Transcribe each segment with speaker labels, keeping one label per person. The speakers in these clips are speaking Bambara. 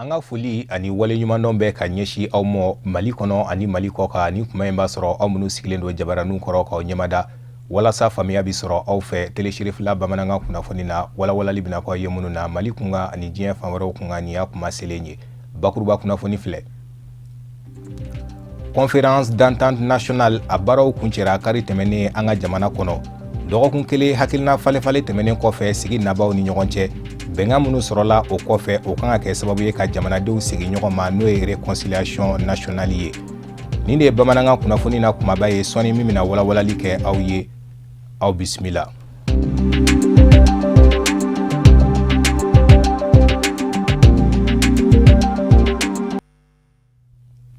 Speaker 1: An ka foli ani waleɲumandɔn bɛ ka ɲɛsin aw ma Mali kɔnɔ ani Mali kɔkan. Ni kuma in b'a sɔrɔ aw minnu sigilen don jabaraninw kɔrɔ k'aw ɲɛmada walasa faamuya bɛ sɔrɔ aw fɛ Télé Cherifla bamanankan kunnafoni na, walawalali bɛna k'aw ye minnu na Mali kunkan ani diɲɛ fan wɛrɛw kunkan. Nin y'a kuma selen ye. Bakuruba kunnafoni filɛ. Conférence d'entente nationale a baaraw kuncɛra kari tɛmɛnen an ka jamana kɔnɔ. Dɔgɔkun kelen hakilina falenfalen tɛmɛnen kɔfɛ sigi nabaw ni ɲɔgɔn cɛ, bɛnkan minnu sɔrɔla o kɔfɛ, o kan ka kɛ sababu ye ka jamanadenw segin ɲɔgɔn ma, n'o ye réconciliation nationale ye. Nin de ye bamanankan kunnafoni na kumaba ye sɔɔni, min bɛna walawalali kɛ aw ye. Aw bisimila.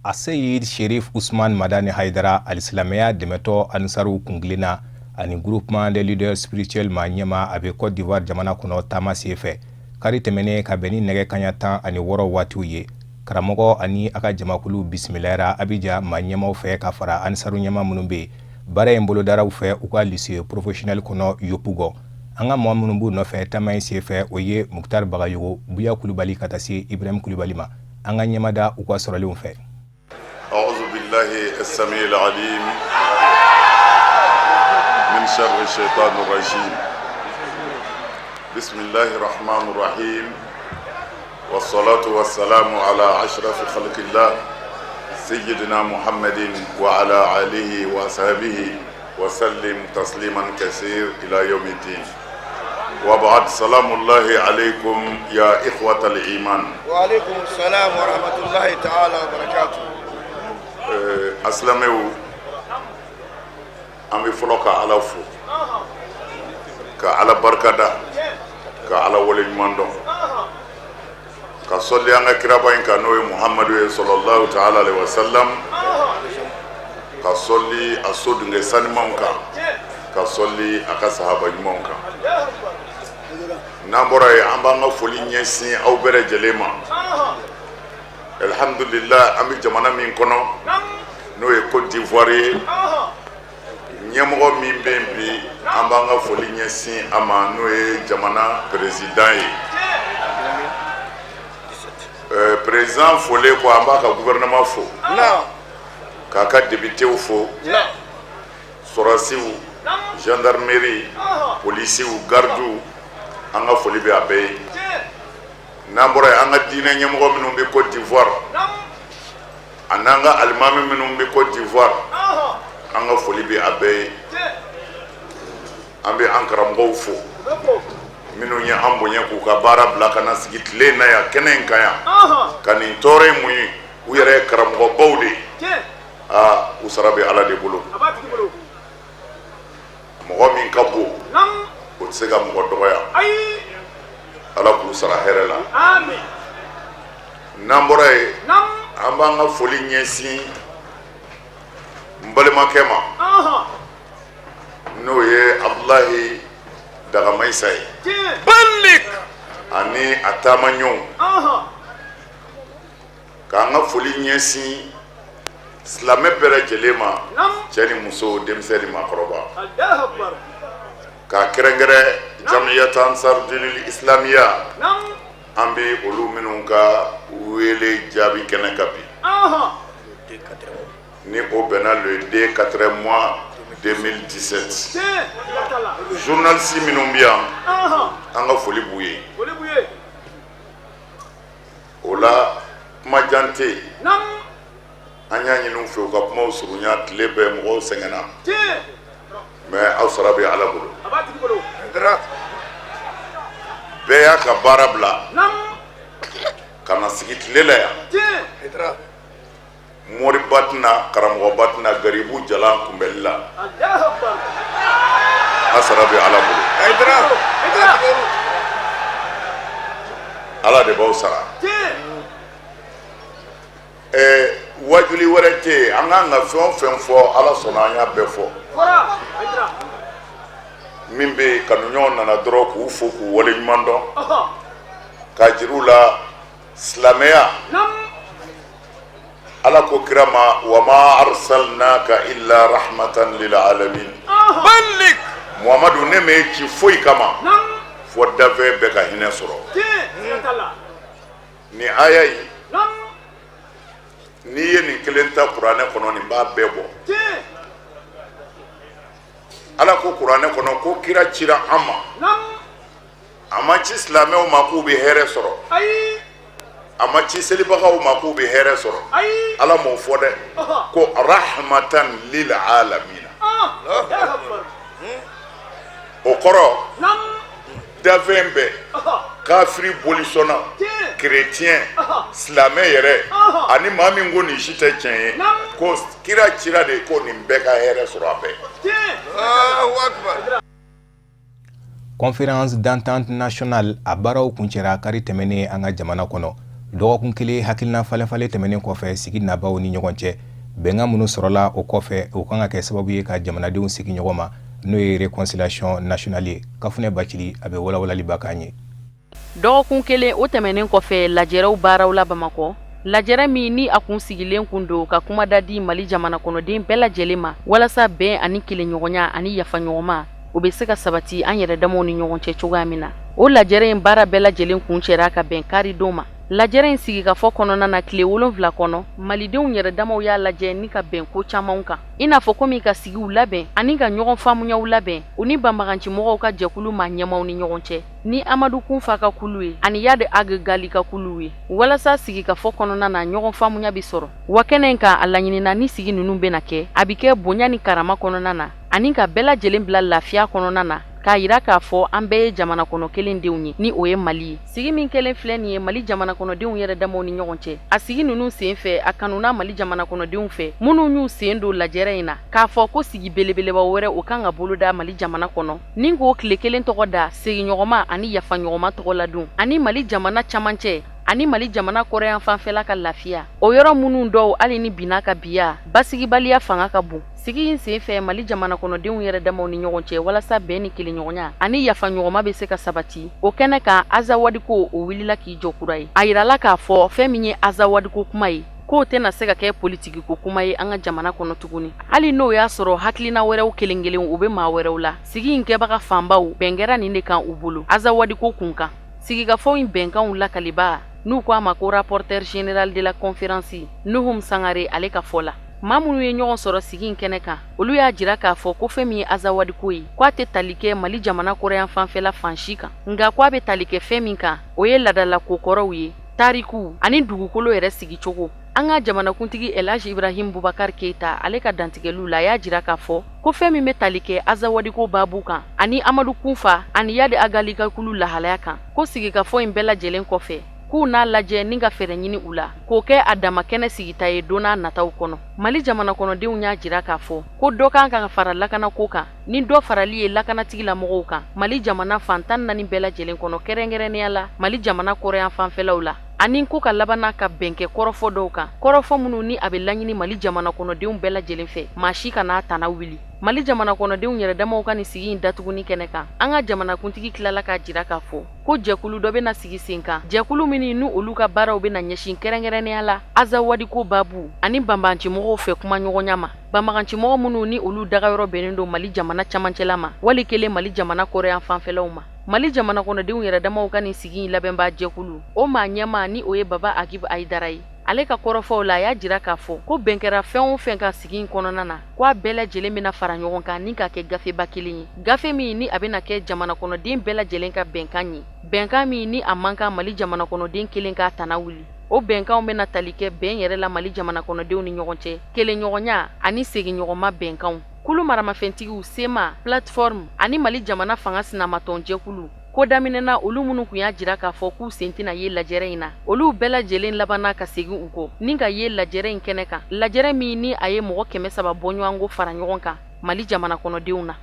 Speaker 1: Aseyid Sherif Usman Madani Haidara, alisilamɛya dɛmɛtɔ Ansaru kuntilenna ani groupement des leaders spirituels ma ɲɛma, a bɛ Côte d'Ivoire jamana kɔnɔ taama senfɛ. Kari tɛmɛnen ka bɛn ni nɛgɛ kaɲa 16 waatiw ye, karamɔgɔ ani a ka jamakulu bisimilayara Abidjan ma ɲɛmaw fɛ ka fara Ansaru ɲɛma minnu bɛ yen. Baara in bolodara u fɛ u ka lycée professionnel kɔnɔ Yopougon. An ka mɔgɔ minnu b'u nɔfɛ taama in senfɛ, o ye Mukutari Bagayogo, Buya Kulubali, ka taa se Ibrahim Kulubali ma. An ka ɲɛmada u ka sɔrɔlenw fɛ.
Speaker 2: أعوذ بالله السميع العليم من شر الشيطان الرجيم. بسم الله الرحمن الرحيم، والصلاة والسلام على أشرف خلق الله سيدنا محمد وعلى آله وصحبه وسلم تسليما كثير إلى يوم الدين، وبعد، سلام الله عليكم يا إخوة الإيمان.
Speaker 3: وعليكم السلام ورحمة الله تعالى وبركاته.
Speaker 2: Asilamɛw, an bɛ fɔlɔ ka Ala fo, ka Ala barikada, ka Ala waleɲuman dɔn, ka sɔli an ka kiraba in kan, n'o ye Muhamadu ye, صلى الله تعالى عليه وسلم, ka sɔli a so dungɛ sanimanw kan, ka sɔli a ka sahaba ɲumanw kan. N'an bɔra yen, an b'an ka foli ɲɛsin aw bɛɛ lajɛlen ma. Alhamdulillah, an bɛ jamana min kɔnɔ, n'o ye Côte d'Ivoire ye, ɲɛmɔgɔ min bɛ yen bi, an b'an ka foli ɲɛsin a ma, n'o ye jamana président ye. Président folen kɔ, an b'a ka gouvernement fo, k'a ka députéw fo, sɔrɔsiw, gendarmerie, polisiw, gardiw, an ka foli bɛ a bɛɛ ye. N'an bɔra yen, an ka diinɛ ɲɛmɔgɔ minnu bɛ Côte d'Ivoire, a n'an ka alimami minnu bɛ Côte d'Ivoire, an ka foli bɛ a bɛɛ ye. An bɛ an karamɔgɔw fo minnu ye an bonya k'u ka baara bila ka na sigi tile in na yan, kɛnɛ in kan yan, ka nin tɔɔrɔ in muɲu. U yɛrɛ ye karamɔgɔbaw de ye. Aa, u sara bɛ Ala de bolo. Mɔgɔ min ka bon, o tɛ se ka mɔgɔ dɔgɔya. Ala k'u sara hɛrɛ la. N'an bɔra yen, an b'an ka foli ɲɛsin n balimakɛ ma, n'o ye Abudulayi Dagamayisa ye, ani a taamaɲɔgɔnw, k'an ka foli ɲɛsin silamɛ bɛɛ lajɛlen ma, cɛ ni muso, denmisɛn ni maakɔrɔba, k'a kɛrɛnkɛrɛn Jamiyat Ansar Dinil Islamiya, an bɛ olu minnu ka wele jaabi kɛnɛ kan bi, ni o bɛnna le 2 4 mois 2017. Journaliste minnu bɛ yan, an ka foli b'u ye. O la, kuma jan tɛ yen. An y'a ɲini u fɛ u ka kumaw surunya. Tile bɛɛ mɔgɔw sɛgɛnna, mais aw sara bɛ Ala bolo. Bɛɛ y'a ka baara bila ka na sigi tile la yan. Moriba tɛna, karamɔgɔba tɛna, garibu jalan kunbɛli la, a sara bɛ Ala bolo. Ala de b'aw sara. Wajuli wɛrɛ tɛ yen. An k'an ka fɛn o fɛn fɔ, Ala sɔnna, an y'a bɛɛ fɔ. Min bɛ yen, kanuɲɔgɔn nana dɔrɔn k'u fo, k'u waleɲuman dɔn, k'a jira u la silamɛya. Ala ko kira ma: وما أرسلناك إلا رحمة للعالمين. Muhamadu, ne m'e ci foyi kama fɔ dafɛn bɛɛ ka hinɛ sɔrɔ. Nin aya in, n'i ye nin kelen ta kuranɛ kɔnɔ, nin b'a bɛɛ bɔ. Ala ko kuranɛ kɔnɔ ko kira cira an ma, a ma ci silamɛw ma k'u bɛ hɛrɛ sɔrɔ, a ma ci selibagaw ma k'u bɛ hɛrɛ sɔrɔ. Ala m'o fɔ dɛ, ko rahmatan lil alamina. O kɔrɔ, dafɛn bɛɛ, kafiri, bolisɔnna, kerecɛn, silamɛ yɛrɛ, ani maa min ko nin si tɛ tiɲɛ ye, ko kira cira de ko nin bɛɛ ka hɛrɛ sɔrɔ, a bɛɛ.
Speaker 1: Conférence d'entente nationale, a baaraw kuncɛra kari tɛmɛnen an ka jamana kɔnɔ. Dɔgɔkun kelen hakilina falenfalen tɛmɛnen kɔfɛ sigi nabaw ni ɲɔgɔn cɛ, bɛnkan minnu sɔrɔla o kɔfɛ, o kan ka kɛ sababu ye ka jamanadenw sigi ɲɔgɔn ma, n'o ye réconciliation nationale ye. Kafunɛ Bacili, a bɛ walawalaliba k'an ye.
Speaker 4: Dɔgɔkun kelen o tɛmɛnen kɔfɛ lajɛrɛw baaraw la Bamakɔ, lajɛrɛ min ni a kun sigilen kun don ka kumada di Mali jamana kɔnɔden bɛɛ lajɛlen ma walasa bɛn ani kelenɲɔgɔnya ani yafaɲɔgɔnma, o bɛ se ka sabati an yɛrɛ damaw ni ɲɔgɔn cɛ cogoya min na, o lajɛrɛ in baara bɛɛ lajɛlen kuncɛra ka bɛn karidon ma. Lajɛrɛ in sigikafɔ kɔnɔna na, tile 7 kɔnɔ, malidenw yɛrɛ damaw y'a lajɛ ni ka bɛn ko camanw kan, i n'a fɔ komi ka sigiw labɛn ani ka ɲɔgɔn faamuyaw labɛn u ni banbagancimɔgɔw ka jɛkulu maa ɲɛmaw ni ɲɔgɔn cɛ, ni Amadu Kunfa ka kulu ye ani Yad Ag Gali ka kuluw ye, walasa sigikafɔ kɔnɔna na ɲɔgɔn faamuya bɛ sɔrɔ. Wa kɛnɛ in kan, a laɲinina ni sigi ninnu bɛna kɛ, a bɛ kɛ bonya ni karama kɔnɔna na ani ka bɛɛ lajɛlen bila lafiya kɔnɔna na, k'a yira k'a fɔ an bɛɛ ye jamana kɔnɔ kelen denw ye, ni o ye Mali ye. Sigi min kɛlen filɛ nin ye Mali jamana kɔnɔdenw yɛrɛ damaw ni ɲɔgɔn cɛ, a sigi ninnu sen fɛ, a kanuna Mali jamana kɔnɔdenw fɛ minnu y'u sen don lajɛrɛ in na, k'a fɔ ko sigi belebeleba wɛrɛ, o kan ka boloda Mali jamana kɔnɔ ni k'o tile kelen tɔgɔ da seginɲɔgɔnma ani yafaɲɔgɔnma tɔgɔ ladon, ani Mali jamana camancɛ ani Mali jamana kɔrɔyan fanfɛla ka lafiya, o yɔrɔ minnu dɔw hali ni binna ka biya, basigibaliya fanga ka bon. Sigi in sen fɛ Mali jamana kɔnɔdenw yɛrɛ damaw ni ɲɔgɔn cɛ, walasa bɛn ni kelenɲɔgɔnya ani yafaɲɔgɔnma bɛ se ka sabati, o kɛnɛ kan, azawadiko, o wulila k'i jɔ kura ye. A yirala k'a fɔ fɛn min ye azawadiko kuma ye, k'o tɛna se ka kɛ politikiko kuma ye an ka jamana kɔnɔ tuguni, hali n'o y'a sɔrɔ hakilina wɛrɛw kelen kelen u bɛ maa wɛrɛw la. Sigi in kɛbaga fanbaw bɛn kɛra nin de kan u bolo azawadiko kun kan. Sigikafɔ in bɛnkanw lakalibaa, n'u ko a ma ko rapporteur général de la conférence, Nuhum Sangare, ale ka fɔ la, maa minnu ye ɲɔgɔn sɔrɔ sigi in kɛnɛ kan, olu y'a jira k'a fɔ ko fɛn min ye azawadiko ye, ko a tɛ tali kɛ Mali jamana kɔrɔyan fanfɛla fan si kan, nka ko a bɛ tali kɛ fɛn min kan, o ye laadalako kɔrɔw ye, tariku ani dugukolo yɛrɛ sigicogo. An ka jamanakuntigi Elhaji Ibrahim Bubakar Keita, ale ka dantigɛliw la, a y'a jira k'a fɔ ko fɛn min bɛ tali kɛ azawadiko baabu kan ani Amadu Kunfa ani Yadi Agali ka kulu lahalaya kan, ko sigikafɔ in bɛɛ lajɛlen kɔfɛ, k'u n'a lajɛ ni ka fɛɛrɛ ɲini u la k'o kɛ a dama kɛnɛ sigita ye don n'a nataw kɔnɔ. Mali jamana kɔnɔdenw y'a jira k'a fɔ ko dɔ kan ka fara lakanako kan, ni dɔ farali ye lakanatigilamɔgɔw kan Mali jamana fan 14 bɛɛ lajɛlen kɔnɔ, kɛrɛnkɛrɛnnenya la Mali jamana kɔrɔyan fanfɛlaw la, ani ko ka labanna ka bɛn kɛ kɔrɔfɔ dɔw kan, kɔrɔfɔ minnu ni a bɛ laɲini Mali jamana kɔnɔdenw bɛɛ lajɛlen fɛ, maa si kan'a tana wuli. Mali jamana kɔnɔdenw yɛrɛ damaw ka nin sigi in datuguni kɛnɛ kan, an ka jamanakuntigi tilala k'a jira k'a fɔ ko jɛkulu dɔ bɛna sigi sen kan, jɛkulu minnu ni olu ka baaraw bɛna ɲɛsin kɛrɛnkɛrɛnnenya la azawadiko baabu ani banbaancimɔgɔw fɛ kumaɲɔgɔnya ma, banbagancimɔgɔ minnu ni olu dagayɔrɔ bɛnnen don Mali jamana camancɛla ma, wali kelen Mali jamana kɔrɔyan fanfɛlaw ma. Mali jamana kɔnɔdenw yɛrɛ damaw ka nin sigi in labɛnbaa jɛkulu, o maa ɲɛmaa, ni o ye Baba Agib Ayidara ye, ale ka kɔrɔfɔw la, a y'a jira k'a fɔ ko bɛn kɛra fɛn o fɛn kan sigi in kɔnɔna na, ko a bɛɛ lajɛlen bɛna fara ɲɔgɔn kan ni ka kɛ gafeba kelen ye, gafe min ni a bɛna kɛ jamana kɔnɔden bɛɛ lajɛlen ka bɛnkan ye, bɛnkan min ni a man kan Mali jamana kɔnɔden kelen k'a tana wuli. O bɛnkanw bɛna tali kɛ bɛn yɛrɛ la Mali jamana kɔnɔdenw ni ɲɔgɔn cɛ, kelenɲɔgɔnya ani seginɲɔgɔnma bɛnkanw. Kulu maramafɛntigiw CMA, plateforme ani Mali jamana fanga sinamatɔn jɛkulu ko daminɛna, olu minnu kun y'a jira k'a fɔ k'u sen tɛna ye lajɛrɛ in na, olu bɛɛ lajɛlen labanna ka segin u kɔ ni ka ye lajɛrɛ in kɛnɛ kan, lajɛrɛ min ni a ye mɔgɔ 300 bɔɲɔgɔnko fara ɲɔgɔn kan Mali jamana kɔnɔdenw na.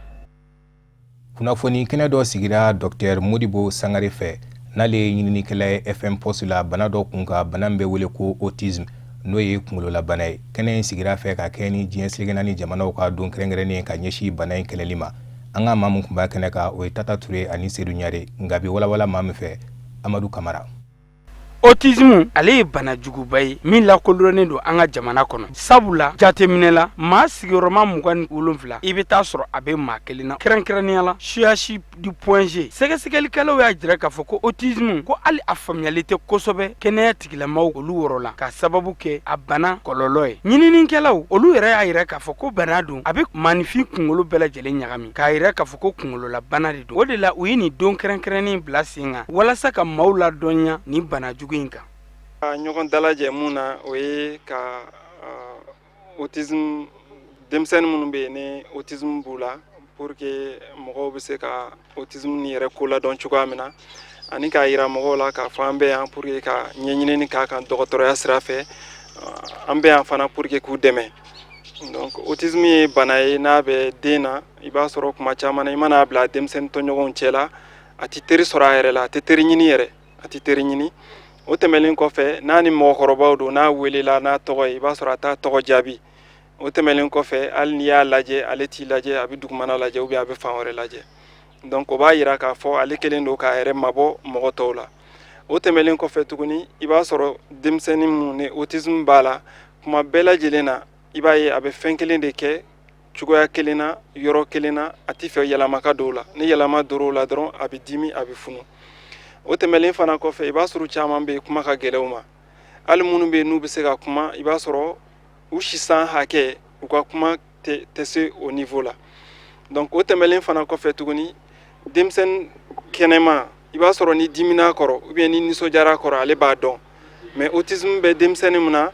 Speaker 1: Kunnafoni kɛnɛ dɔ sigira Dr Modibo Sangare fɛ, n'ale ye ɲininikɛla ye FM Post la, bana dɔ kun kan, bana min bɛ wele ko autisme, n'o ye kunkololabana ye. Kɛnɛ in sigira fɛ ka kɛ ni diɲɛ seleke naani jamanaw ka don kɛrɛnkɛrɛnnen ye ka ɲɛsin bana in kɛlɛli ma. An ka maa min tun b'a kɛnɛ kan, o ye Tata Ture ani Sedu Ɲare, nka bi walawala maa min fɛ, Amadu Kamara.
Speaker 5: Autisme, ale ye bana juguba ye min lakodɔnnen don an ka jamana kɔnɔ, sabula jateminɛ la, maa sigiyɔrɔma 27, i bɛ taa sɔrɔ a bɛ maa kelen na, kɛrɛnkɛrɛnnenya la CHU du Point G. Sɛgɛsɛgɛlikɛlaw y'a jira k'a fɔ ko autisme ko hali a faamuyali tɛ kosɛbɛ kɛnɛya tigilamaw olu wɔrɔ la, ka sababu kɛ a bana kɔlɔlɔ ye. Ɲininikɛlaw olu yɛrɛ y'a jira k'a fɔ ko bana don, a bɛ maaninfin kunkolo bɛɛ lajɛlen ɲagami, k'a jira k'a fɔ ko kunkololabana de don. O de la u ye nin don kɛrɛnkɛrɛnnen bila sen kan walasa ka maaw ladɔnniya nin bana jugu in kan.
Speaker 6: Ka ɲɔgɔn dalajɛ mun na, o ye ka autisme denmisɛnnin minnu bɛ yen ni autisme b'u la, pour que mɔgɔw bɛ se ka autisme nin yɛrɛ ko ladɔn cogoya min na, ani k'a yira mɔgɔw la k'a fɔ an bɛ yan pour que ka ɲɛɲinini k'a kan dɔgɔtɔrɔya sira fɛ, an bɛ yan fana pour que k'u dɛmɛ. Donc autisme ye bana ye, n'a bɛ den na, i b'a sɔrɔ kuma caman na, i man'a bila denmisɛnnin tɔɲɔgɔnw cɛ la, a tɛ teri sɔrɔ a yɛrɛ la, a tɛ teri ɲini yɛrɛ, a tɛ teri ɲini. O tɛmɛnen kɔfɛ, n'a ni mɔgɔkɔrɔbaw don, n'a welela n'a tɔgɔ ye, i b'a sɔrɔ a t'a tɔgɔ jaabi. O tɛmɛnen kɔfɛ, hali n'i y'a lajɛ, ale t'i lajɛ, a bɛ dugumana lajɛ ou bien a bɛ fan wɛrɛ lajɛ. Donc o b'a yira k'a fɔ ale kɛlen don k'a yɛrɛ mabɔ mɔgɔ tɔw la. O tɛmɛnen kɔfɛ tuguni, i b'a sɔrɔ denmisɛnnin minnu ni autisme b'a la, kuma bɛɛ lajɛlen na, i b'a ye a bɛ fɛn kelen de kɛ cogoya kelen na, yɔrɔ kelen na, a t'i fɛ yɛlɛma ka don o la. Ni yɛlɛma dor'o la dɔrɔn, a bɛ dimi, a bɛ funu. O tɛmɛnen fana kɔfɛ, i b'a sɔrɔ caman bɛ yen, kuma ka gɛlɛn u ma. Hali minnu bɛ yen n'u bɛ se ka kuma, i b'a sɔrɔ u sisan hakɛ, u ka kuma tɛ se o niveau la. Donc o tɛmɛnen fana kɔfɛ tuguni, denmisɛnnin kɛnɛma, i b'a sɔrɔ ni dimina kɔrɔ ou bien ni nisɔndiyara kɔrɔ, ale b'a dɔn. Mais autisme bɛ denmisɛnnin min na,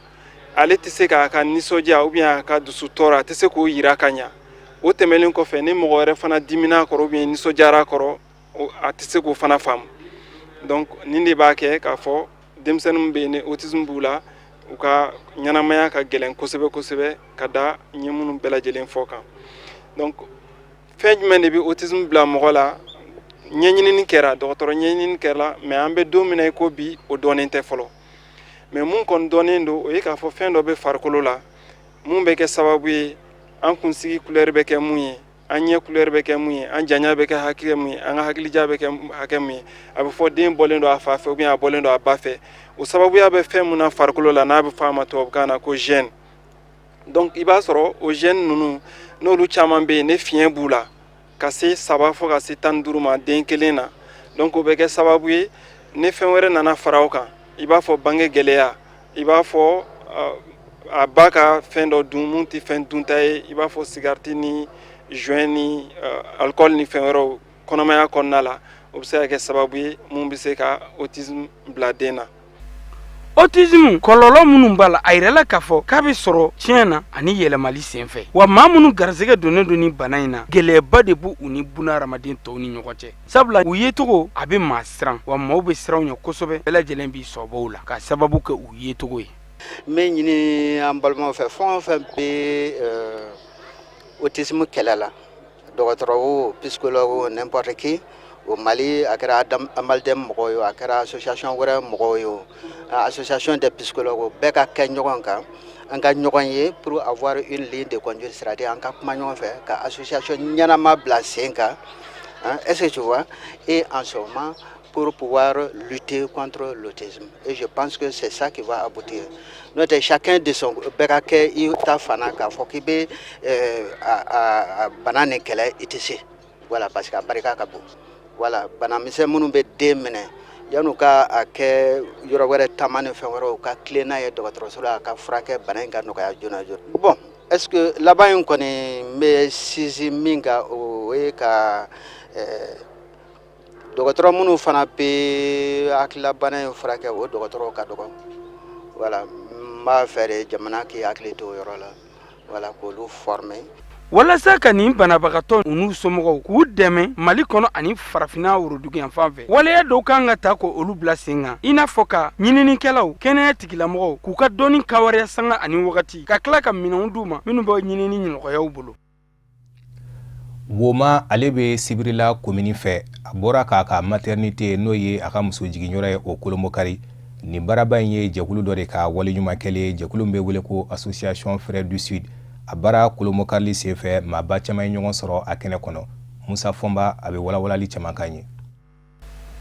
Speaker 6: ale tɛ se k'a ka nisɔndiya ou bien a ka dusu tɔɔrɔ, a tɛ se k'o yira ka ɲa. O tɛmɛnen kɔfɛ, ni mɔgɔ wɛrɛ fana dimina kɔrɔ ou bien nisɔndiyara kɔrɔ, a tɛ se k'o fana faamu. Donc nin de b'a kɛ k'a fɔ denmisɛnnin bɛ yen ni autisme b'u la, u ka ɲɛnamaya ka gɛlɛn kosɛbɛ kosɛbɛ, ka da n ye minnu bɛɛ lajɛlen fɔ kan. Donc fɛn jumɛn de bɛ autisme bila mɔgɔ la? Ɲɛɲinini kɛra, dɔgɔtɔrɔ ɲɛɲinini kɛra, mais an bɛ don min na i ko bi, o dɔnnen tɛ fɔlɔ. Mais mun kɔni dɔnnen don, o ye k'a fɔ fɛn dɔ bɛ farikolo la mun bɛ kɛ sababu ye, an kunsigi couleur bɛ kɛ mun ye, an ɲɛ couleur bɛ kɛ mun ye, an janya bɛ kɛ hakɛ mun ye, an ka hakilija bɛ kɛ hakɛ mun ye, a bɛ fɔ den bɔlen don a fa fɛ ou bien a bɔlen don a ba fɛ. O sababuya bɛ fɛn mun na farikolo la, n'a bɛ fɔ a ma tubabukan na ko gène. Donc i b'a sɔrɔ o gène ninnu, n'olu caman bɛ yen, ne fiɲɛ b'u la ka se 3 fo ka se 15 ma den kelen na. Donc o bɛ kɛ sababu ye, ni fɛn wɛrɛ nana fara o kan, i b'a fɔ bange gɛlɛya, i b'a fɔ a ba ka fɛn dɔ dun mun tɛ fɛn dunta ye, i b'a fɔ sigariti ni joint ni alcool ni fɛn wɛrɛw kɔnɔmaya kɔnɔna la, o bɛ se ka kɛ sababu ye mun bɛ se ka autisme bila den na.
Speaker 5: Autisme kɔlɔlɔ minnu b'a la, a yirala k'a fɔ k'a bɛ sɔrɔ tiɲɛ na ani yɛlɛmali senfɛ. Wa maa minnu garisɛgɛ donnen don ni bana in na, gɛlɛyaba de b'u ni bunahadamaden tɔw ni ɲɔgɔn cɛ, sabula u yecogo a bɛ maa siran, wa maaw bɛ siran u ɲɛ kosɛbɛ, bɛɛ lajɛlen b'i sɔbɔ u la k'a sababu kɛ u yecogo ye.
Speaker 7: N bɛ ɲini an balimaw fɛ, fɛn o fɛn bɛ autisme kɛlɛ la, dɔgɔtɔrɔ o, psychologue o, n'importe qui au Mali, a kɛra Amaldeme mɔgɔw ye o, a kɛra association wɛrɛ mɔgɔw ye o, association des psychologues, bɛɛ ka kɛ ɲɔgɔn kan, an ka ɲɔgɔn ye pour avoir une ligne de conduite, c'est-à-dire an ka kuma ɲɔgɔn fɛ ka association ɲɛnama bila sen kan, hein, est-ce que tu vois, et en ce moment pour pouvoir lutter contre l'autisme. Et je pense que c'est ça qui va aboutir. N'o tɛ, chacun de son, bɛɛ ka kɛ i ta fana, k'a fɔ k'i bɛ a bana nin kɛlɛ, i tɛ se. Voilà, parce que a barika ka bon. Voilà, banamisɛn minnu bɛ den minɛ, yan'u ka a kɛ yɔrɔ wɛrɛ taama ni fɛn wɛrɛw, ka tilen n'a ye dɔgɔtɔrɔso la, a ka furakɛ, bana in ka nɔgɔya joona joona. Bon, est ce que laban in kɔni, n bɛ sinsin min kan, o ye ka dɔgɔtɔrɔ minnu fana bɛ hakililabana in furakɛ, o dɔgɔtɔrɔw ka dɔgɔ. Voilà, n b'a fɛ de jamana k'i hakili to o yɔrɔ la, voilà, k'olu former.
Speaker 5: Walasa ka nin banabagatɔ u n'u somɔgɔw k'u dɛmɛ Mali kɔnɔ ani Farafinna woroduguyanfan fɛ, waleya dɔw kan ka ta ko olu bila sen kan, i n'a fɔ ka ɲininikɛlaw, kɛnɛya tigilamɔgɔw k'u ka dɔnni kawariya sanga ani wagati, ka tila ka minɛnw d'u ma minnu bɛ ɲinini nɔgɔyaw bolo.
Speaker 1: Woma, ale bɛ Sibirila komini fɛ. A bɔra k'a ka maternité, n'o ye a ka muso jiginyɔrɔ ye, o kolomokari. Nin baaraba in ye jɛkulu dɔ de ka waleɲuman kɛlen, jɛkulu bɛ wele ko Association Frères du Sud. A baara kolomokarili senfɛ, maaba caman ye ɲɔgɔn sɔrɔ a kɛnɛ kɔnɔ. Musa Fɔnba, a bɛ walawalali caman kan ye.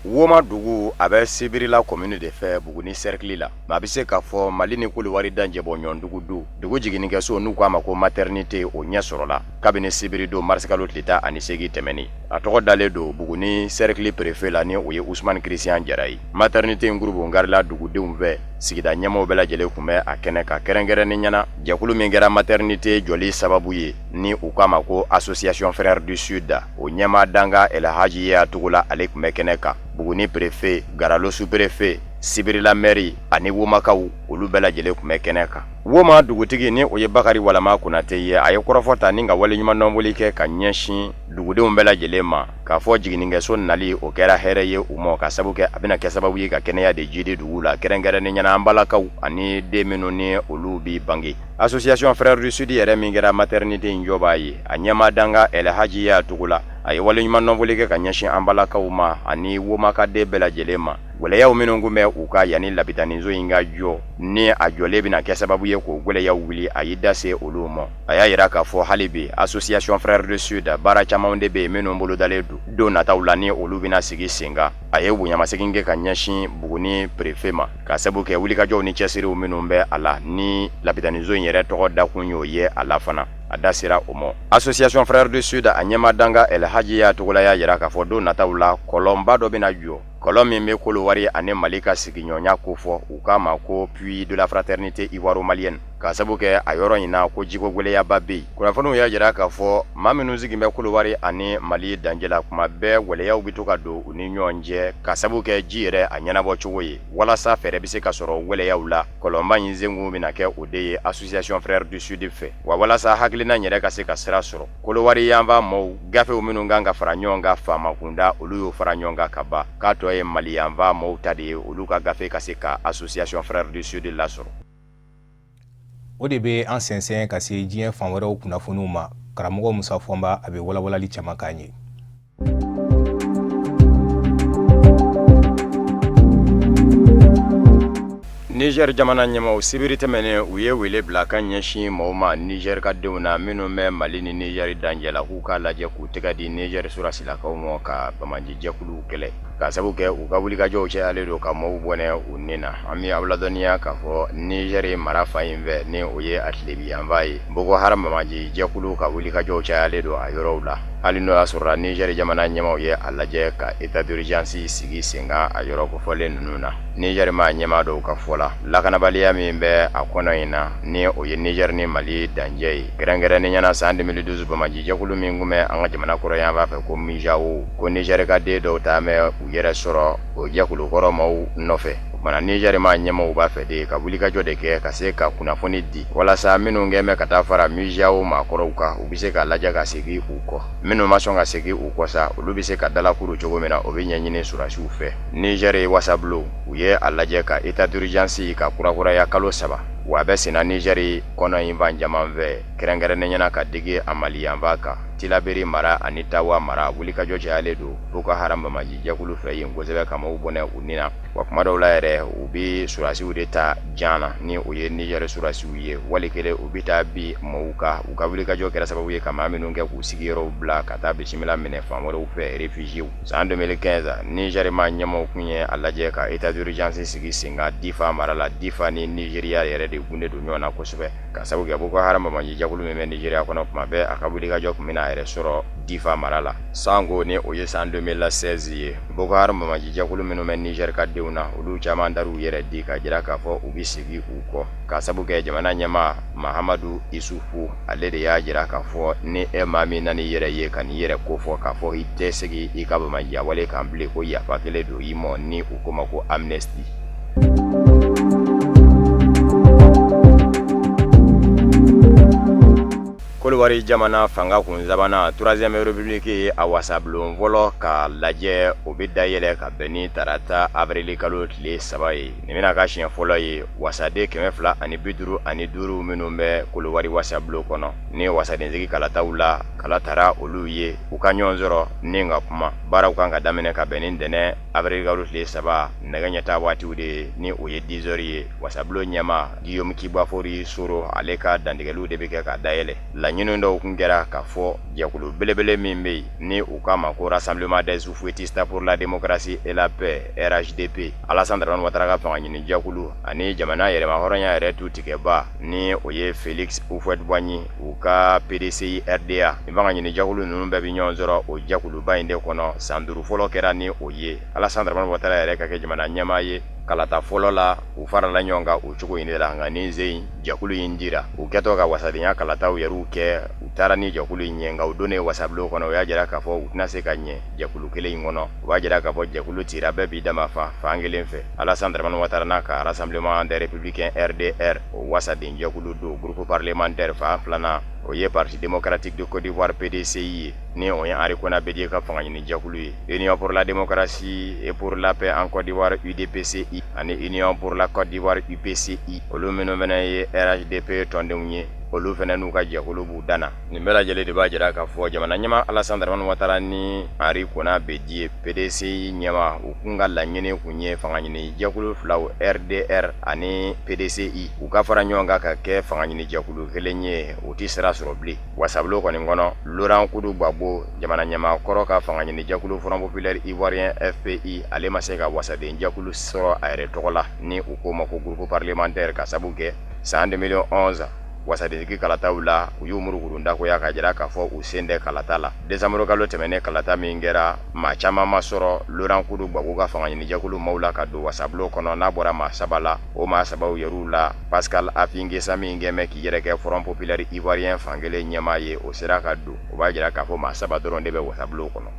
Speaker 8: Woma dugu a bɛ Sibirila commune de fɛ Buguni cercle la, mais a bɛ se k'a fɔ Mali ni Kolowari dancɛbɔ ɲɔndugu don. Dugu jiginnikɛso n'u k'a ma ko maternité, o ɲɛ sɔrɔla kabini sibiri don marisikalo tile 18 tɛmɛnen. A tɔgɔ dalen don Buguni cercle préfet la, ni o ye Usumani Christian Jara ye. Maternité in kurubonkarila dugudenw fɛ, sigida ɲɛmaaw bɛɛ lajɛlen tun bɛ a kɛnɛ kan, kɛrɛnkɛrɛnnenya na jɛkulu min kɛra maternité jɔli sababu ye, ni u k'a ma ko Association Frères du Sud, o ɲɛmaa dankan Elhaji Yaya Togola, ale tun bɛ kɛnɛ kan. Buguni préfet, Garalo sous-préfet, Sibirila maire ani Womakaw, olu bɛɛ lajɛlen tun bɛ kɛnɛ kan. Woma dugutigi, ni o ye Bakari Walama Konate ye, a ye kɔrɔfɔ ta ni ka waleɲumandɔnfoli kɛ ka ɲɛsin dugudenw bɛɛ lajɛlen ma, k'a fɔ jiginnikɛso nali o kɛra hɛrɛ ye u ma, ka sabu kɛ a bɛna kɛ sababu ye ka kɛnɛya de jidi dugu la, kɛrɛnkɛrɛnnenya na an balakaw ani den minnu ni olu bi bange. Association Frères du Sud yɛrɛ min kɛra maternité in jɔbaa ye, a ɲɛmaa dankan Elhaji Yaya Togola, a ye waleɲumandɔnfoli kɛ ka ɲɛsin an balakaw ma ani womakaden bɛɛ lajɛlen ma. Gwɛlɛyaw minnu tun bɛ u kan yanni lapitaniso in ka jɔ, ni a jɔlen bɛna kɛ sababu ye k'o gwɛlɛyaw wuli, a y'i da se olu ma. A y'a yira k'a fɔ hali bi Association Frères du Sud, baara camanw de bɛ yen minnu bolodalen don don nataw la, ni olu bɛna sigi sen kan. A ye bonyamasegin kɛ ka ɲɛsin Buguni préfet ma, ka sabu kɛ wulikajɔw ni cɛsiriw minnu bɛ a la, ni lapitaniso in yɛrɛ tɔgɔ dakun y'o ye a la fana, a da sera o ma. Association Frères du Sud, a ɲɛmaa dankan Elhaji Yaya Togola y'a yira k'a fɔ don nataw la, kɔlɔnba dɔ bɛna jɔ, kɔlɔn min bɛ Kolowari ani Mali ka sigiɲɔgɔnya kofɔ, u k'a ma ko Puits de la fraternité ivoiro-malienne, ka sabu kɛ a yɔrɔ in na ko jiko gwɛlɛyaba bɛ yen. Kunnafoniw y'a jira k'a fɔ maa minnu sigin bɛ Kolowari ani Mali dancɛ la, kuma bɛɛ gwɛlɛyaw bɛ to ka don u ni ɲɔgɔn cɛ, ka sabu kɛ ji yɛrɛ a ɲɛnabɔ cogo ye. Walasa fɛɛrɛ bɛ se ka sɔrɔ gwɛlɛyaw la, kɔlɔnba in senkun bɛna kɛ o de ye Association Frères du Sud fɛ. Wa walasa hakilina yɛrɛ ka se ka sira sɔrɔ, Kolowari yanfan mɔɔw gafew minnu kan ka fara ɲɔgɔn kan faama kunda, olu y'o fara ɲɔgɔn kan ka ban, k'a tɔ ye Mali yanfan mɔɔw ta de ye, olu ka gafe ka se ka Association Frères du Sud lasɔrɔ.
Speaker 1: O de bɛ an sɛnsɛn ka se diɲɛ fan wɛrɛw kunnafoniw ma. Karamɔgɔ Musa Fɔnba, a bɛ walawalali caman k'an ye.
Speaker 8: Niger jamana ɲɛmaaw, sibiri tɛmɛnen, u ye wele bila ka ɲɛsin mɔgɔw ma Niger ka denw na minnu bɛ Mali ni Niger dancɛ la, k'u k'a lajɛ k'u tɛgɛ di Niger sɔrɔdasilakaw ma ka banbaanci jɛkuluw kɛlɛ, ka sabu kɛ u ka wulikajɔw cayalen don ka mɔgɔw bɔnɛ u ni na. An bɛ aw ladɔnniya k'a fɔ Niger mara fan in fɛ, ni o ye a tilebin yanfan ye, Boko Haram banbaanci jɛkulu ka wulikajɔw cayalen don a yɔrɔw la, hali n'o y'a sɔrɔla Niger jamana ɲɛmaaw ye a lajɛ ka état d'urgence sigi sen kan a yɔrɔ kofɔlen ninnu na. Niger maa ɲɛmaa dɔw ka fɔ la, lakanabaliya min bɛ a kɔnɔ in na, ni o ye Niger ni Mali dancɛ ye, kɛrɛnkɛrɛnnenya na san 2012 banbaanci jɛkulu min tun bɛ an ka jamana kɔrɔnyanfan fɛ ko MUJAO, ko Niger ka den dɔw taa bɛ u yɛrɛ sɔrɔ o jɛkulu kɔrɔ maaw nɔfɛ. O tuma na Niger maa ɲɛmaaw b'a fɛ de ka wulikajɔ de kɛ ka se ka kunnafoni di, walasa minnu kɛn bɛ ka taa fara MUJAO maakɔrɔw kan, u bɛ se ka lajɛ ka segin u kɔ. Minnu ma sɔn ka segin u kɔ sa, olu bɛ se ka dalakuru cogo min na, o bɛ ɲɛɲini sɔrɔdasiw fɛ. Niger wasabulon, u ye a lajɛ ka état d'urgence ka kurakuraya kalo 3, wa a bɛ senna Niger kɔnɔ in fan caman fɛ, kɛrɛnkɛrɛnnenya na ka digi a Mali yanfan kan. Tilaberi mara ani Tawa mara, wulikajɔ cayalen don Boko Haram banbaanci jɛkulu fɛ yen kosɛbɛ ka maaw bɔnɛ u ni na. Wa kuma dɔw la yɛrɛ, u bɛ sɔrɔdasiw de ta jan na, ni o ye Niger sɔrɔdasiw ye, wali kelen u bɛ taa bin mɔgɔw kan. U ka wulikajɔ kɛra sababu ye ka maa minnu kɛ k'u sigiyɔrɔw bila ka taa bisimila minɛ fan wɛrɛw fɛ, réfugiés. San 2015, Niger maa ɲɛmaaw tun ye a lajɛ ka état d'urgence sigi sen kan Difa mara la. Difa ni Nigeria yɛrɛ de gunnen don ɲɔgɔn na kosɛbɛ, ka sababu kɛ Boko Haram banbaanci jɛkulu min bɛ Nigeria kɔnɔ, tuma bɛɛ a ka wulikajɔ tun bɛna a yɛrɛ sɔrɔ Difa mara la. Sango ni o ye san 2016 ye, Boko Haram banbaanci jɛkulu minnu bɛ Niger ka denw na, olu caman taar'u yɛrɛ di ka jira k'a fɔ u bɛ segin u kɔ, ka sabu kɛ jamana ɲɛmaa Mahamadu Isufu, ale de y'a jira k'a fɔ ni e maa min nan'i yɛrɛ ye ka n'i yɛrɛ kofɔ k'a fɔ i tɛ segin i ka banbaanciya wale kan bilen, ko yafa kɛlen don i ma, ni u k'o ma ko amnistie. Kolowari jamana fanga kun sabanan, Troisième République ye a wasabulon fɔlɔ ka lajɛ, o bɛ dayɛlɛ ka bɛn ni tarata avril kalo tile 3 ye. Nin bɛna k'a siɲɛ fɔlɔ ye wasaden 255 minnu bɛ Kolowari wasabulon kɔnɔ, ni wasadensigi kalataw la kala tara olu ye, u ka ɲɔgɔn sɔrɔ ni ka kuma. Baaraw kan ka daminɛ ka bɛn ni ntɛnɛn avril kalo tile 3 nɛgɛ ɲɛ tan waatiw de ye, ni o ye 10 heures ye. Wasabulon ɲɛmaa Guillaume Kigbafori Soro, ale ka dantigɛliw de bɛ kɛ k'a dayɛlɛ. Laɲiniw Laɲini dɔw kun kɛra k'a fɔ jɛkulu belebele min bɛ yen ni u k'a ma ko Rassemblement des Houphouëtistes pour la démocratie et la paix RHDP, Alassane Dramane Ouattara ka fanga ɲini jɛkulu ani jamana yɛrɛmahɔrɔnya yɛrɛ tu tigɛba ni o ye Félix Houphouët-Boigny u ka PDCI RDA. Nin fanga ɲini jɛkulu ninnu bɛɛ bɛ ɲɔgɔn sɔrɔ o jɛkuluba in de kɔnɔ. San 5 fɔlɔ kɛra ni o ye Alassane Dramane Ouattara yɛrɛ ka kɛ jamana ɲɛmaa ye. Kalata fɔlɔ la, u farala ɲɔgɔn kan o cogo in de la, nka nin sen jɛkulu in dira u kɛtɔ ka wasadenya kalataw yɛrɛw kɛ. U taara ni jɛkulu in ye, nka u donnen wasabulon kɔnɔ, u y'a jira k'a fɔ u tɛna se ka ɲɛ jɛkulu kelen in kɔnɔ. U b'a jira k'a fɔ jɛkulu tira, bɛɛ b'i dama fan fan kelen fɛ. Alassane Dramane Ouattara n'a ka Rassemblement des Républicains RDR, o wasaden jɛkulu don, groupe parlementaire fan filanan, o ye Parti démocratique de Côte d'Ivoire PDCI ye, ni o ye Henri Konan Bédié ka fanga ɲini jɛkulu ye, Union pour la démocratie et pour la paix en Côte d'Ivoire UDPCI ani Union pour la Côte d'Ivoire UPCI. Olu minnu fana ye RHDP tɔndenw ye, olu fana n'u ka jɛkulu b'u danna. Nin bɛɛ lajɛlen de b'a jira k'a fɔ jamana ɲɛmaa Alassane Dramane Ouattara ni Henri Konan Bédié PDCI ɲɛmaa, u kun ka laɲini kun ye fanga ɲini jɛkulu filaw RDR ani PDCI u ka fara ɲɔgɔn kan ka kɛ fanga ɲini jɛkulu kelen ye. U tɛ sira sɔrɔ bilen wasabulon kɔni kɔnɔ. Laurent Koudou Gbagbo, jamana ɲɛmaa kɔrɔ ka fanga ɲini jɛkulu Front populaire ivoirien FPI, ale ma se ka wasaden jɛkulu sɔrɔ a yɛrɛ tɔgɔ la, ni u k'o ma ko groupe parlementaire, ka sabu kɛ san 2011 wasadensigi kalataw la, u y'u murukuru dakoya ka jira k'a fɔ u sen tɛ kalata la. Desanburu kalo tɛmɛnen, kalata min kɛra, maa caman ma sɔrɔ Laurent Koudou Gbagbo ka fanga ɲini jɛkulu maaw la ka don wasabulon kɔnɔ, n'a bɔra maa saba la. O maa sabaw yɛrɛw la, Pascal Affi N'Guessan min kɛn bɛ k'i yɛrɛ kɛ Front populaire ivoirien fankelen ɲɛmaa ye, o sera ka don. O b'a jira k'a fɔ maa saba dɔrɔn de bɛ wasabulon kɔnɔ.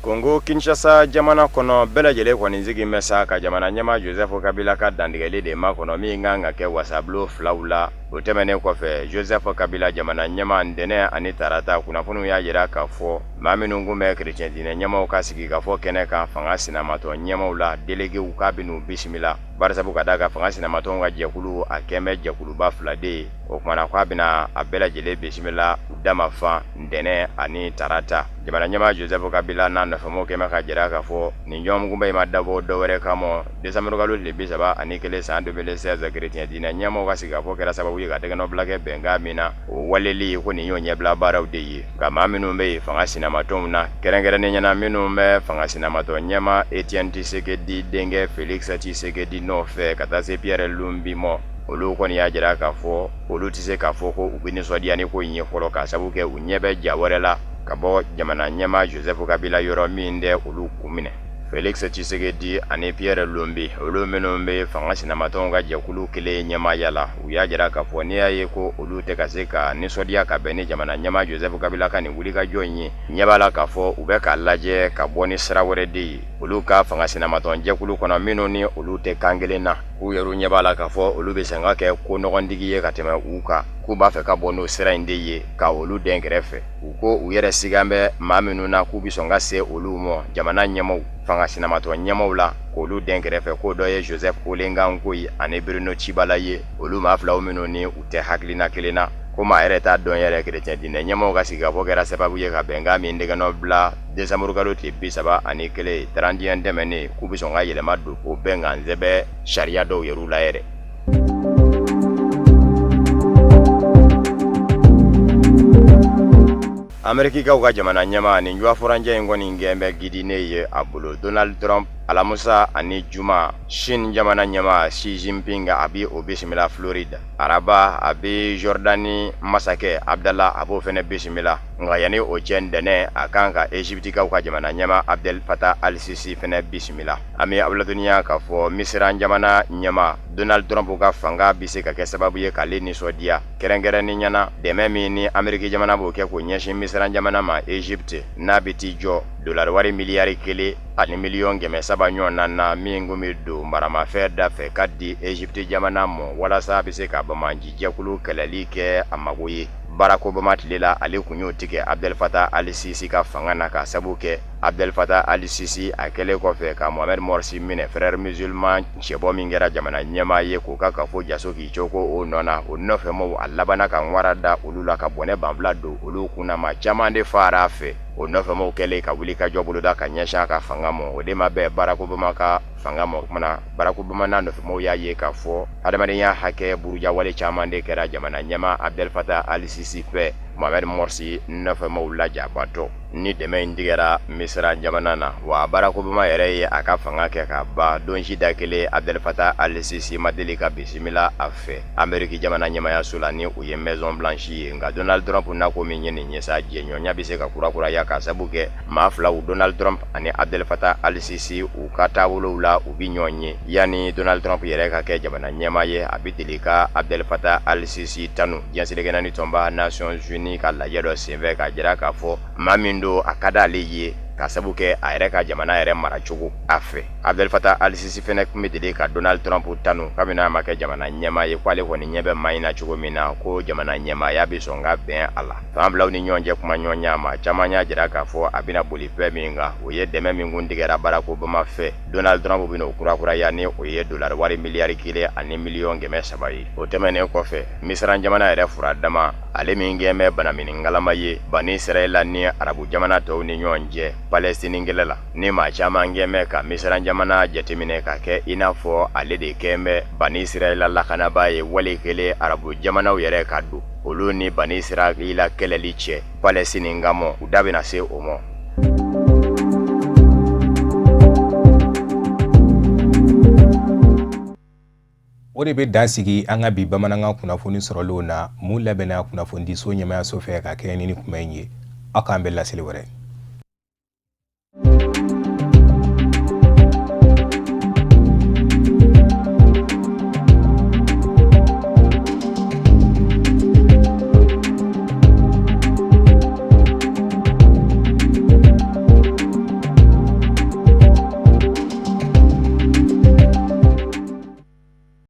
Speaker 8: Kongo Kinshasa jamana kɔnɔ, bɛɛ lajɛlen kɔni sigin bɛ sa ka jamana ɲɛmaa Joseph Kabila ka dantigɛli de makɔnɔ min kan ka kɛ wasabulon filaw la. O tɛmɛnen kɔfɛ, Joseph Kabila jamana ɲɛmaa, ntɛnɛn ani tarata kunnafoniw y'a jira k'a fɔ maa minnu kun bɛ kerecɛn diinɛ ɲɛmaaw ka sigikafɔ kɛnɛ kan, fanga sinamatɔn ɲɛmaaw la delegew, k'a bɛn'u bisimila, barisabu ka d'a kan fanga sinamatɔnw ka jɛkulu a kɛn bɛ jɛkuluba fila de ye. O tuma na k'a bɛna a bɛɛ lajɛlen bisimila u dama fan ntɛnɛn ani tarata. Jamana ɲɛmaa Joseph Kabila n'a nɔfɛmɔgɔw kɛn bɛ k'a jira k'a fɔ nin ɲɔgɔnkunbɛn in ma dabɔ dɔwɛrɛ kama. Desanburukalo tile 31 san 2016, kerecɛn diinɛ ɲɛmaaw ka sigikafɔ kɛra sababu ye ka tɛgɛnɔbila kɛ bɛnkan min na, o waleli ko nin y'o ɲɛbila baaraw de ye. Nka maa minnu bɛ yen fanga sinamatɔnw na, kɛrɛnkɛrɛnnenya na minnu bɛ fanga sinamatɔn ɲɛmaa Etienne Tshisekedi denkɛ Felix Tshisekedi nɔfɛ ka taa se Pierre Lumbi ma, olu kɔni y'a jira k'a fɔ olu tɛ se k'a fɔ ko u bɛ nisɔndiya ni ko in ye fɔlɔ, k'a sabu kɛ u ɲɛ bɛ ja wɛrɛ la ka bɔ jamana ɲɛmaa Joseph Kabila yɔrɔ min tɛ olu kun minɛ. Felix Tshisekedi ani Pierre Lumbi, olu minnu bɛ fanga sinamatɔnw ka jɛkulu kelen ɲɛmaaya la, u y'a jira k'a fɔ n'i y'a ye ko olu tɛ ka se ka nisɔndiya ka bɛn ni jamana ɲɛmaa Joseph Kabila ka nin wulikajɔ in ye, ɲɛ b'a la k'a fɔ u bɛ k'a lajɛ ka bɔ ni sira wɛrɛ de ye olu ka fanga sinamatɔn jɛkulu kɔnɔ minnu ni olu tɛ kan kelen na. K'u yɛrɛ ɲɛ b'a la k'a fɔ olu bɛ sɔn ka kɛ ko nɔgɔntigi ye ka tɛmɛ u kan, k'u b'a fɛ ka bɔ n'o sira in de ye ka olu dɛn kɛrɛfɛ. U ko u yɛrɛ sigan bɛ maa minnu na k'u bɛ sɔn ka se olu ma jamana ɲɛmaaw, fanga sinamatɔn ɲɛmaaw la, k'olu dɛn kɛrɛfɛ, k'o dɔ ye Joseph Olenga Nkoyi ani Bruno Tshibala ye, olu maa filaw minnu ni u tɛ hakilina kelen na. Ko maa yɛrɛ t'a dɔn yɛrɛ, kerecɛn diinɛ ɲɛmaaw ka sigikafɔ kɛra sababu ye ka bɛnkan min tɛgɛnɔ bila desanburukalo tile 31, 31 tɛmɛnen, k'u bɛ sɔn ka yɛlɛma don o bɛnkan sɛbɛn sariya dɔw yɛrɛ la yɛrɛ. Amerikikaw ka jamana ɲɛmaa nin juwa furancɛ in kɔni kɛn bɛ gidine ye a bolo, Donald Trump, alamusa ani juma, Chine jamana ɲɛmaa Xi Jinping a bɛ o bisimila Floride, araba a bɛ Jordanie masakɛ Abdallah a b'o fɛnɛ bisimila. Nka yanni o cɛ, ntɛnɛn a kan ka Egyptikaw ka jamana ɲɛmaa Abdel Fattah al-Sisi fɛnɛ bisimila. An bɛ aw ladɔnniya k'a fɔ Misira jamana ɲɛmaa Donald Trump ka fanga bɛ se ka kɛ sababu ye k'ale nisɔndiya, kɛrɛnkɛrɛnnenya na dɛmɛ min ni Ameriki jamana b'o kɛ k'o ɲɛsin Misira jamana ma Egypte, n'a bɛ t'i jɔ dolari wari miliyari 1 ani miliyɔn 300 ɲɔgɔnna na, min kun bɛ don maramafɛn da fɛ ka di Egypte jamana ma walasa a bɛ se ka banbaanci jɛkulu kɛlɛli kɛ a mago ye. Barack Obama tile la, ale kun y'o tigɛ Abdel Fattah al-Sisi ka fanga na k'a sabu kɛ Abdel Fattah al-Sisi a kɛlen kɔfɛ ka Mohamed Morsi minɛ frère musulman cɛbɔ min kɛra jamana ɲɛmaa ye k'o ka kafo jaso k'i coko o nɔ na, o nɔfɛmɔgɔw a labanna ka ŋwara da olu la ka bɔnɛ banfula don olu kun na, maa caman de fara a fɛ. O nɔfɛmɔgɔw kɛlen ka wuli ka jɔ boloda ka ɲɛsin a ka fanga ma, o de ma bɛn Barack Obama ka fanga ma. O tuma na Barack Obama n'a nɔfɛmɔgɔw y'a ye k'a fɔ hadamadenya hakɛ burujawale caman de kɛra jamana ɲɛmaa Abdel Fattah al-Sisi fɛ Mohamed Morsi nɔfɛmɔgɔw lajabatɔ. Ni dɛmɛ in tigɛra Misira jamana na, wa Barack Obama yɛrɛ ye a ka fanga kɛ ka ban don si da kelen Abdel Fattah al-Sisi ma deli ka bisimila a fɛ Ameriki jamana ɲɛmaayaso la ni o ye Maison Blanche ye. Nka Donald Trump nako min ye nin ye sa, jɛɲɔgɔnya bɛ se ka kurakuraya k'a sabu kɛ maa filaw Donald Trump ani Abdel Fattah al-Sisi u ka taabolow la u bɛ ɲɔgɔn ye. Yanni Donald Trump yɛrɛ ka kɛ jamana ɲɛmaa ye, a bɛ deli ka Abdel Fattah al-Sisi tanu diɲɛ seleke naani tɔnba Nations Unies ka lajɛ dɔ senfɛ k'a jira k'a fɔ maa min don a ka d'ale ye k'a sabu kɛ a yɛrɛ ka jamana yɛrɛ maracogo a fɛ. Abdel Fattah al-Sisi fɛnɛ tun bɛ deli ka Donald Trump tanu kabini a ma kɛ jamana ɲɛmaa ye, ko ale kɔni ɲɛ bɛ maa in na cogo min na, ko jamana ɲɛmaaya bɛ sɔn ka bɛn a la. Fan filaw ni ɲɔgɔn cɛ kumaɲɔgɔnya, maa caman y'a jira k'a fɔ a bɛna boli fɛn min kan, o ye dɛmɛ min kun tigɛra Barack Obama fɛ, Donald Trump bɛna o kurakuraya ni o ye dolari wari miliyari 1 ani miliyɔn 300 ye. O tɛmɛnen kɔfɛ, Misira jamana yɛrɛ furadama, ale min kɛn bɛ banaminikalama ye Bani Israɛla ni arabu jamana tɔw ni ɲɔgɔn cɛ Palestine kɛlɛ la, ni maa caman kɛn bɛ ka Misira jamana jateminɛ ka kɛ i n'a fɔ ale de kɛn bɛ Bani Israɛla lakanabaa ye, wali kelen arabu jamanaw yɛrɛ ka don olu ni Bani Israɛla kɛlɛli cɛ Palestine kama, u da bɛna se o ma.
Speaker 1: O de bɛ dan sigi an ka bi bamanankan kunnafoni sɔrɔlenw na, mun labɛnna kunnafonidiso ɲɛmayaso fɛ ka kɛɲɛ ni nin kuma in ye. Aw k'an bɛn laseli wɛrɛ.